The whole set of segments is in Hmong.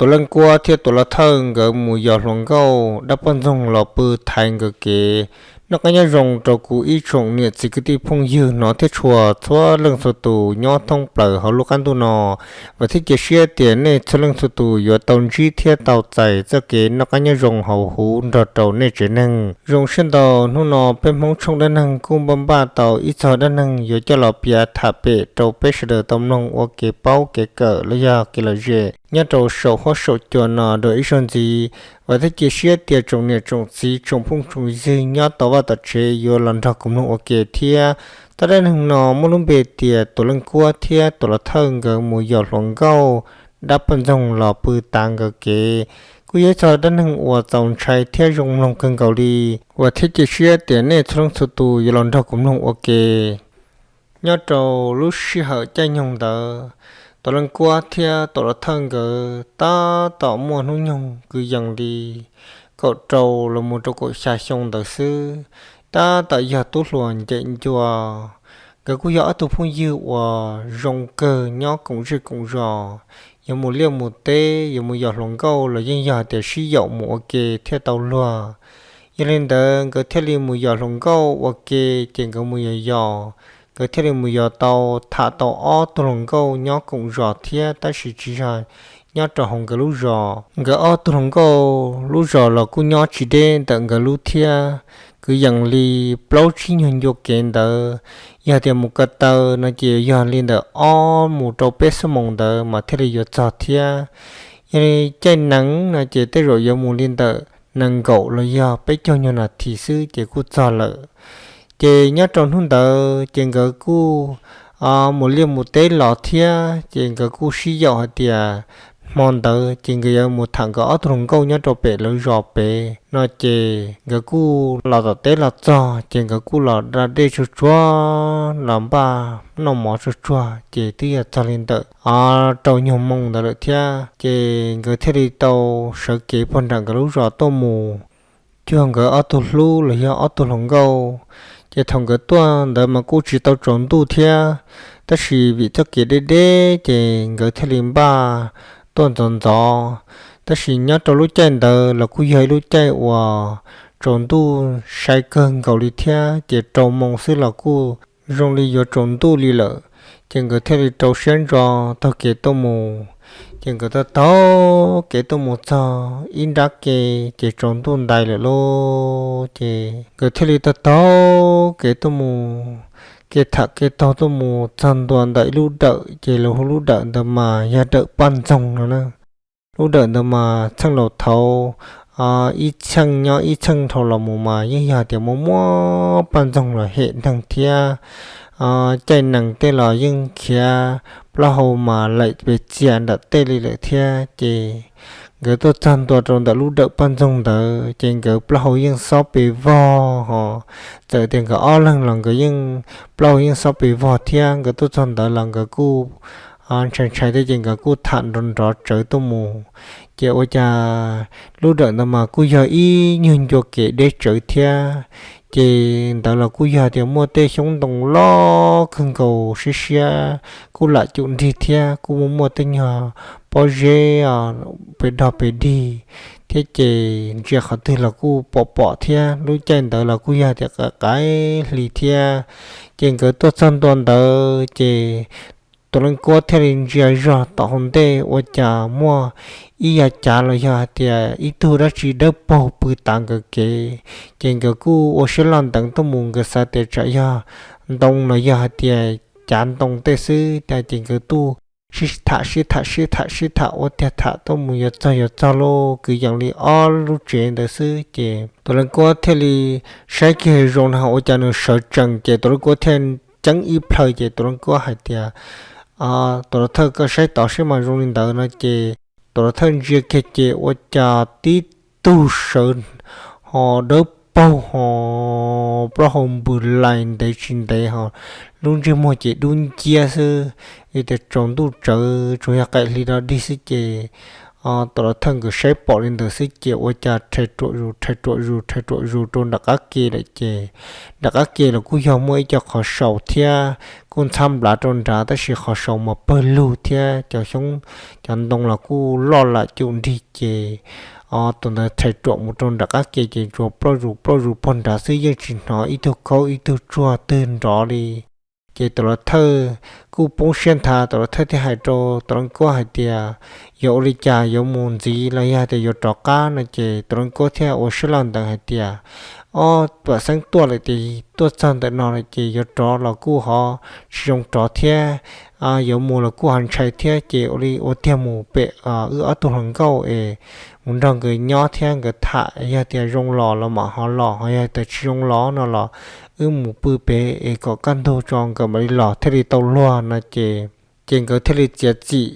Tuam Leej Kuab thiab Tuam Laj Thawj nkawd mus yos hluas nkauj dab poj ntxoog los pw thaiv nkawd kev. Noj qab nyob zoo rau kuv ib tsoom niam txiv kwv tij phooj ywg hnov thiab tshua txhua leej txhua tus nyob thoob plaws hauv lub qab ntuj no. Vam thiab cia siab tias nej txhua leej txhua tus yuav tau ntsib thiab tau txais txoj kev noj qab nyob zoo hauv huv nrog rau nej tsev neeg. Zoo siab ntau, hnub no peb Hmoob tshooj dab neeg kuj npaj npaj tau ib txog dab neeg yuav coj los piav tham pem rau peb sawv daws tau mloog ua kev paub kev kawm los yog kev lom zem nyob rau saum huab saum cua no dua ib zaug ntxiv. Vam thiab cia siab tias tsoom niam tsoom txiv tsoom phooj tsoom ywg nyob tom vaj tom tsev yuav los nrog kuv mloog ua ke thiab. Txoj dab neeg no muaj lub npe tias Tuam Leej Kuab thiab Tuam Laj Thawj nkawd mus yos hluas nkauj dab poj ntxoog los pw tav nkawd kev. Kuj yog ib txog dab neeg uas txaus ntshai thiab zoo mloog kawg nkaus li. Vam thiab cia siab tias nej txhua leej txhua tus yuav los nrog kuv mloog ua ke. Nyob rau lub sij hawm caij nyoog ntawd, Tuam Leej Kuab thiab Tuam Laj Thawj nkawd tab tom muaj hnub nyoog kwv yees li kaum rau los mus rau kaum xya xyoo ntawd xwb, tab tom yog tub hluas ncem ncua. Nkawd kuj yog ob tug phooj ywg uas zoo kawg, nyob koom zej koom zos, yuav mus liaj mus teb, yuav mus yos hluas nkauj los yeej yog tias sib yaum mus ua ke thiaj tau luag. Yog li ntawd nkawd thiaj li mus yos hluas nkauj ua ke, ces nkawd mus yos yos, nkawd thiaj li mus yos tau, tham tau ob tug hluas nkauj nyob koom zos thiab tab sis tsis yog nyob rau hauv nkawd lub zos. Nkawd ob tug hluas nkauj lub zos los kuj nyob tsis deb ntawm nkawd lub thiab, kwv yees li plaub tsib nyuag ncua kev ntawd. Yog tias mus ko taw no ces yog li ntawm ob mus rau peb xuab moos ntawd mas thiaj li yuav txog thiab. Yog li caij nees no ces tej zaum yuav mus li ntawm nees nkaum los yog peb caug nyuag nas this xwb ces kuj txog lawm. Ces nyob rau hnub ntawd ces nkawd kuj mus liaj mus teb los thiab, ces nkawd kuj sib yaum hais tias hmo ntawd ces nkawd yuav mus tham nkawd ob tug hluas nkauj nyob rau pem lawv zos pem no. Ces nkawd kuj los tom teb los txog ces nkawd kuj los da dej tsuag tsuag los npaj noj mov tsuag tsuag ces twb yog txog li ntawm rau nyuag moo ntawd lawm thiab. Ces nkawd thiaj li tau sawv kev puag nram nkawd lub zos tuaj mus cuag nkawd ob tug hlub los yog ob tug hluas nkauj. Ces thaum nkawd tuaj ntawd mas kuj tsis tau tsaus ntuj thiab, tab sis vim txoj kev deb deb ces nkawd thiaj li npaj tuaj ntxov ntxov. Tab sis nyob rau lub caij ntawd los kuj yog ib lub caij uas tsaus ntuj sai kawg nkaus li thiab, ces rau moo xwb los kuj zoo li yuav tsaus ntuj li lawm. Ces nkawd thiaj li rau siab ntso taug kev tuaj mus. Ces nkawd taug taug kev tuaj mus txog ib nrab ke, ces tsaus ntuj ntais lawm lauj. Ces nkawd thiaj li taug taug kev tuaj mus, kev tham kev taug tuaj mus txog ntua ntawm ib lub dawm, ces lawv hu lub dawm ntawd mas yog dawm Paj Ntxoog no na. Lub dawm ntawd mas txheej laus thaud ib txheej nyob ib txheej dhau los mus mas yeej yog tias muaj muaj paj ntxoog los hem neeg thiab. Caij nees tej los yeej khiav plaub hau mas laim pes txias nram tej li lawm thiab. Ces nkawd tuaj txog ntua rau ntawm lub dawm Paj Ntxoog ntawd ces nkawd plaub hau yeej xob pes vog ho. Txawm tias nkawd ob leeg los nkawd yeej plaub hau yeej xob pes vog thiab. Nkawd tuaj txog ntawd los nkawd kuj ntshai ntshai thiab ces nkawd kuj tham nrov nrov tsawv tuaj mus. Ces ua cas lub dawm ntawd mas kuj yog ib nyuag ncua kev deb tsawv thiab. Ces ntawd los kuj yog tias muaj tej xyoob ntoo loj kawg nkaus siab siab kuj lam cum nrig thiab, kuj muaj muaj tej nyuag pob zeb pes dog pes dig thiab. Ces ntsia qhov twg los kuj pom pom thiab. Lub caij ntawd los kuj yog tias qaim qaim hli thiab. Ces nkawd tuaj txog ntua ntawd ces Tuam Leej Kuab thiaj li ntsia zog tom hauv ntej ua cas muaj ib yav cav los yog hais tias ib tug dab tsi dawb paug pw tav nkawd kev. Ces nkawd kuj ua siab loj nteev tuaj mus, nkawd xav tias tsam yog ntoo los yog hais tias cav ntoo tej xwb. Ces nkawd tuaj sib tham sib tham sib tham sib tham ua tiag tham tuaj mus yuav txog yuav txog lauj, kwv yees li ob lub tsev ntawd xwb. Ces Tuam Leej Kuab thiaj li saib kiag zoo no ua cas nws sawv tsees, ces Tuam Leej Kuab thiaj ceeb ib plhaw. Ces Tuam Leej Kuab hais tias, Tuam Laj Thawj, koj saib tod seb mas zoo li ntawd no. Ces Tuam Laj Thawj ntsia kiag ces ua cas tib tug sawv ho dawb paug ho plaub hau npws lais ntev tsis ntev ho lub ntsej muag ces dub nciab xwb, vim tias tsaus ntuj tsawv tsuas yog qaim hli dog dig xwb ces Tuam Los Thawj nkawd saib pom li ntawd xwb ces ua cas rhais ruam zus rhais ruam zus rhais ruam zus rau nram qab ke lawm ces nram qab ke los kuj yog muaj ib co qhov saus thiab kuj ntxhab nplav rau nrad tab sis qhov saus mas pawg lug thiab cov xyoob cov ntoo los kuj loj lam cum nrig ces tus ntawd rhais ruam mus rau nram qab ke ces tsuas ploj zus ploj zus pog nrad xwb yeej tsis hnov ib tug khaub ib tug tsuag twg nrov li. Ces Tuam Los Thawj kuj poob siab nthav, Tuam Los Thawj thiaj hais rau Tuam Leej Kuab hais tias, yuav ua li cas, yuav mus ntxiv los yog tias yuav rov qab no ces Tuam Leej Kuab thiaj ua siab loj ntawd hais tias, ob pam xeeb tuaj lawm ces tuaj txog ntawm no lawm ces yuav rov los kuj ho tsis zoo rov thiab, yuav mus los kuj ho ntshai thiab ces ua li ua tiag mus pem wb ob tug hluas nkauj es mus nrog nkawd nyob thiab nkawd tham, yog tias zoo los los mam ho los, ho yog tias tsis zoo los no los wb mus pw pem es kom kaj ntug tso nkawd mam li los thiaj li tau luag no ces, ces nkawd thiaj li txiav txim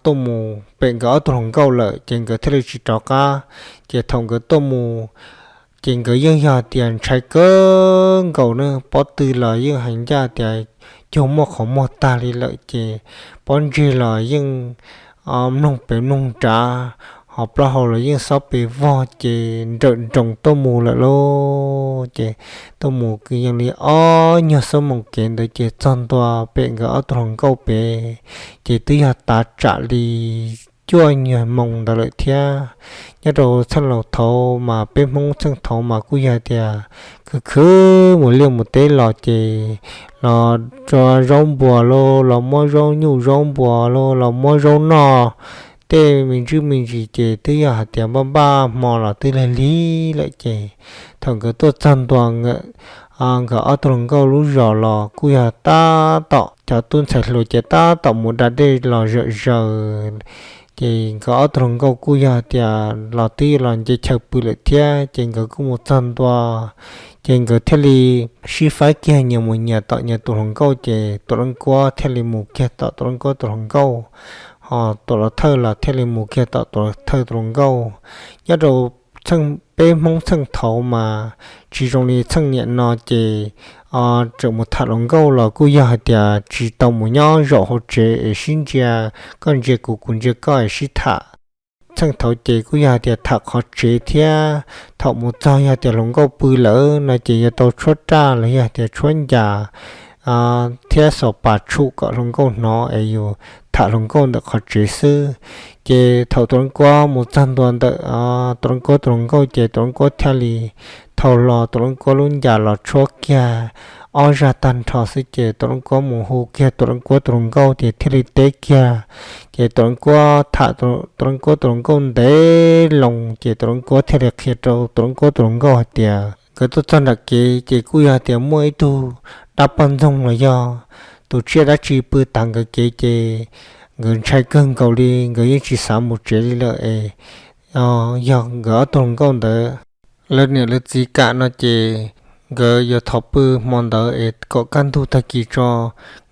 tuaj mus pem nkawd ob tug hluas nkauj lawm ces nkawd thiaj li tsis rov qab. Ces thaum nkawd tuaj mus ces nkawd yeej yog tias ntshai kawg nkaus ne, pob tw los yeej hais ncaj tias cuag muaj qhov muag tag li lawm ces pob ntseg los yeej mloog pem mloog nrad, ho plaub hau los yeej xob pes vog ces nrawm nroos tuaj mus lawm lauj. Ces tuaj mus kwv yees li ob nyuag xuab moos kev ntawd ces txog ntua pem nkawd ob tug hluas nkauj pem, ces twb yog tav tsam li cuaj nyuag moos ntawd lawm thiab. Nyob rau txheej laus thaud mas peb Hmoob txheej thaud mas kuj yog tias khwv khwv mus liaj mus teb los ces los rau zaub npuas los los muab zaub nyuj zaub npuas los los muab zaub noj, tej me ntsis me ntsis ces twb yog hais tias npaj npaj hmo los twb lig lig lawm ces thaum nkawd tuaj txog ntua nkawd ob tug hluas nkauj lub zos los kuj yog tab tom cov tub ntxhais hluas ces tab tom mus da dej los zawm zaws. Ces nkawd ob tug hluas nkauj kuj yog tias los twb los nce chaw pw lawm thiab ces nkawd kuj mus txog ntua, ces nkawd thiaj li sib faib kiag nyias mus nyias tom nyias tus hluas nkauj ces Tuam Leej Kuab thiaj li mus kiag tom Tuam Leej Kuab tus hluas nkauj, ho Tuam Los Thawj los thiaj li mus kiag tom Tuam Los Thawj tus hluas nkauj. Nyob rau peb Hmoob txheej thaud mas tsis zoo li txheej niam no ces tseem mus tham hluas nkauj los kuj yog hais tias tsis tau mus nyob zaum hauv tsev es sib ntsia, koj ntsia kuv kuv ntsia koj es sib tham. Txheej thaud ces kuj yog hais tias tham qhov tsev thiab thaum mus txog yog tias hluas nkauj pw lawm no ces yuav tau tshuab raj los yog tias tshuab ncas thiab xaus pas tshum kom hluas nkauj hnov es yus tham hluas nkauj ntawm qhov tsev xwb. Ces thaum Tuam Leej Kuab mus txog ntua ntawm Tuam Leej Kuab tus hluas nkauj ces Tuam Leej Kuab thiaj li thau hlo Tuam Leej Kuab lub ncas los tshuab kiag ob zaj tag nrho xwb ces Tuam Leej Kuab mus hu kiag Tuam Leej Kuab tus hluas nkauj ces thiaj li teb kiag. Ces Tuam Leej Kuab tham, Tuam Leej Kuab tus hluas nkauj ntev loo ces Tuam Leej Kuab thiaj li qhia rau Tuam Leej Kuab tus hluas nkauj hais tias nkawd tuaj txog nram kev ces kuj yog tias muaj ib tug dab poj ntxoog los yog tus tsiaj dab tsi pw tav nkawd kev ces nkawd ntshai kawg nkaus li, nkawd yeej tsis xav mus tsev li lawm es yog nkawd ob tug hluas nkauj ntawd lawv niam lawv txiv kam no ces nkawd yuav thov pw hmo ntawd es kom kaj ntug tag kis tso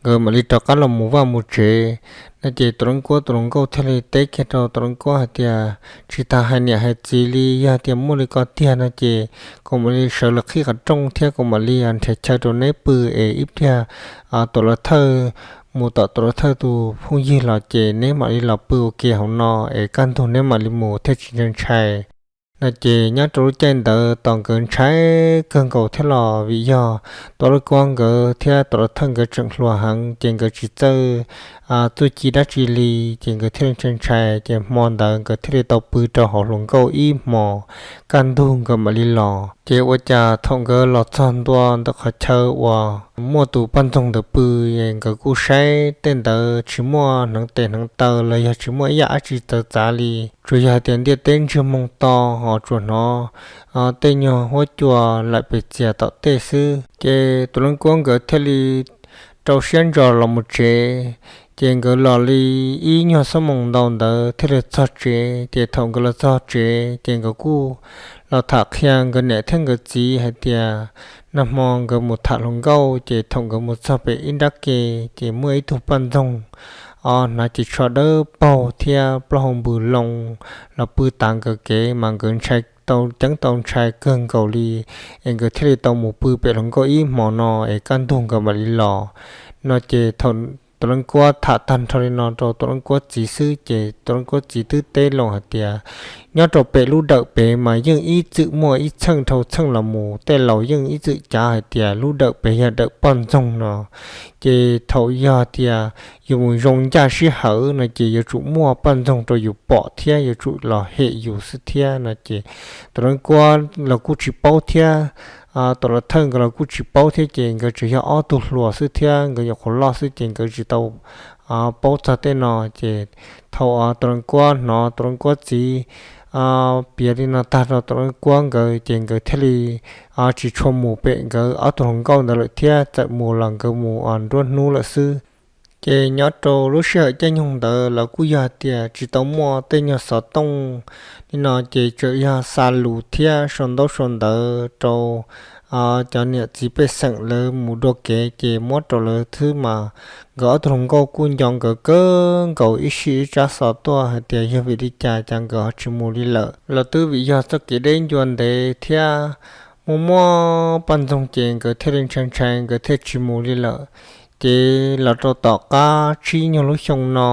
nkawd mam li rov qab los mus vaj mus tsev no ces Tuam Leej Kuab tus hluas nkauj thiaj li teb kiag rau Tuam Leej Kuab hais tias tsis tas hais niam hais txiv li, yog tias muaj li ko tiag no ces kuv mam li sawv los qhib qhov rooj thiab kuv mam li nrhiav chaw rau neb pw es ib pliag Tuam Los Thawj mus tom Tuam Los Thawj tus phooj ywg los ces neb mam li los pw ua ke hauv no es kaj ntug neb mam li mus thiaj tsis ntshai ntshai no ces nyob rau lub caij ntawd tos nkawd ntshai kawg nkaus thiab los vim yog Tuam Leej Kuab nkawd thiab Tuam Los Thawj nkawd tseem hluas heev ces nkawd tsis txawj txuj ci dab tsi li ces nkawd thiaj li ntshai ntshai ces hmo ntawd nkawd thiaj li tau pw rau hauv hluas nkauj ib hmos kaj ntug nkawd mam li los. Ces ua cas thaum nkawd los txog ntua ntawm qhov chaw uas muaj tus poj ntxoog ntawd pw, nkawd kuj saib tej ntawd tsis muaj hneev tes hneev taw los yog tsis muaj ib yam dab tsi txawv txav li, tsuas yog hais tias ntiaj teb ntsiag moog to ho tsuas hnov tej nyuag huab cua laim pes txias tom tej xwb. Ces Tuam Leej Kuab nkawd thiaj li rau siab ntso los mus tsev. Ces nkawd los li ib nyuag xuab moos ntau ntawd thiaj li txog tsev. Ces thaum nkawd los txog tsev ces nkawd kuj los tham qhia nkawd niam thiab nkawd txiv hais tias nag hmo nkawd mus tham hluas nkauj ces thaum nkawd mus txog pem ib nrab ke ces muaj ib tug poj ntxoog hnav cev tsho dawb paug thiab plaub hau npws loo los pw tav nkawd kev mas nkawd ntshai tau ceeb tau ntshai kawg nkaus li es nkawd thiaj li tau mus pw pem hluas nkauj ib hmos no es kaj ntug nkawd mam li los no ces thaum Tuam Leej Kuab tham tag nrho li no rau Tuam Leej Kuab txiv xwb ces Tuam Leej Kuab txiv twb teb loo hais tias, nyob rau pem lub dawm pem mas yeej ib txwm muaj ib txheej dhau txheej los mus, tej laus yeej ib txwm cav hais tias lub dawm pem yog dawm poj ntxoog no. Ces thaum yog tias yus mus zoo ncaj sij hawm no ces yuav tsum muaj poj ntxoog rau yus pom thiab yuav tsum los hem yus xwb thiab no ces Tuam Leej Kuab los kuj tsis paub thiab, Tuam Los Thawj nkawd los kuj tsis paub thiab ces nkawd tsuas yog ob tug hluas xwb thiab nkawd nyuam qhuav loj xwb ces nkawd tsis tau paub txog tej no ces thaum Tuam Leej Kuab hnov Tuam Leej Kuab txiv piav li no tag rau Tuam Leej Kuab nkawd ces nkawd thiaj li tsis tshua mus pem nkawd ob tug hluas nkauj ntawd lawm thiab, txawm mus los nkawd mus nruab hnub lawm xwb. Ces nyob rau lub sij hawm caij nyoog ntawd los kuj yog tias tsis tau muaj tej nyuag xov tooj li no ces tsuas yog xa lus thiab sau ntaub sau ntawv rau cov niam txiv pej xeem lawv mus dua kev ces muab rau lawv xwb mas nkawd ob tug hluas nkauj kuj nco nkawd kawg nkaus ib sij ib tsab xov tuaj hais tias yog vim li cas cas nkawd ho tsis mus li lawm. Los twb vim yog txoj kev deb ncua ntev thiab muaj muaj poj ntxoog ces nkawd thiaj li ntshai ntshai nkawd thiaj tsis mus li lawm. Ces los rau tom qab tsib nyuag lub xyoo no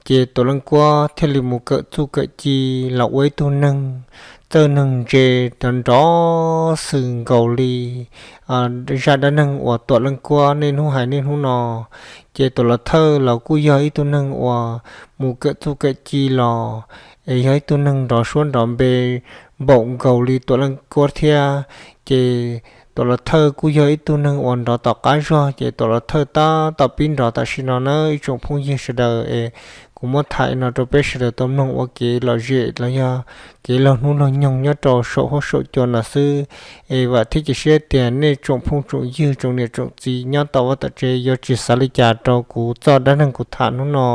ces Tuam Leej Kuab thiaj li mus kawm txuj kawm ci los ua ib tug neeg txawj neeg ntse nrov nrov xwm nkaus li zaj dab neeg uas Tuam Leej Kuab niaj hnub hais niaj hnub no. Ces Tuam Los Thawj los kuj yog ib tug neeg uas mus kawm txuj kawm ci los es yog ib tug neeg nrov suab nrov npe npaum nkaus li Tuam Leej Kuab thiab. Ces Tuam Los Thawj kuj yog ib tug neeg uas nrov tom qab zog ces Tuam Los Thawj tab tom pib nrov tam sim no na ib tsoom phooj ywg sawv daws es kuv muab tham no rau peb sawv daws tau mloog ua kev lom zem los yog kev laug hnub laug nyoog nyob rau saum huab saum cua no xwb. Es vam thiab cia siab tias nej tsoom phooj tsoom ywg tsoom niam tsoom txiv nyob tom vaj tom tsev yuav tsis xav li cas rau kuv txoj dab neeg kuv tham hnub no.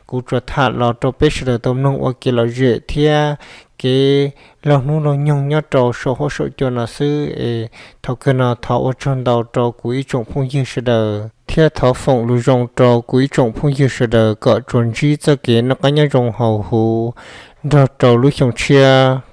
Kuv tsuas tham los rau peb sawv daws tau mloog ua kev lom zem thiab kev laug hnub laug nyoog nyob rau saum huab saum cua no xwb es thaum kawg no thov ua tsaug ntau rau kuv ib tsoom phooj ywg sawv daws thiab thov foom lus zoo rau kuv ib tsoom phooj ywg sawv daws kom tsuas ntsib txoj kev noj qab nyob zoo hauv huv nrog rau lub xyoo tshiab.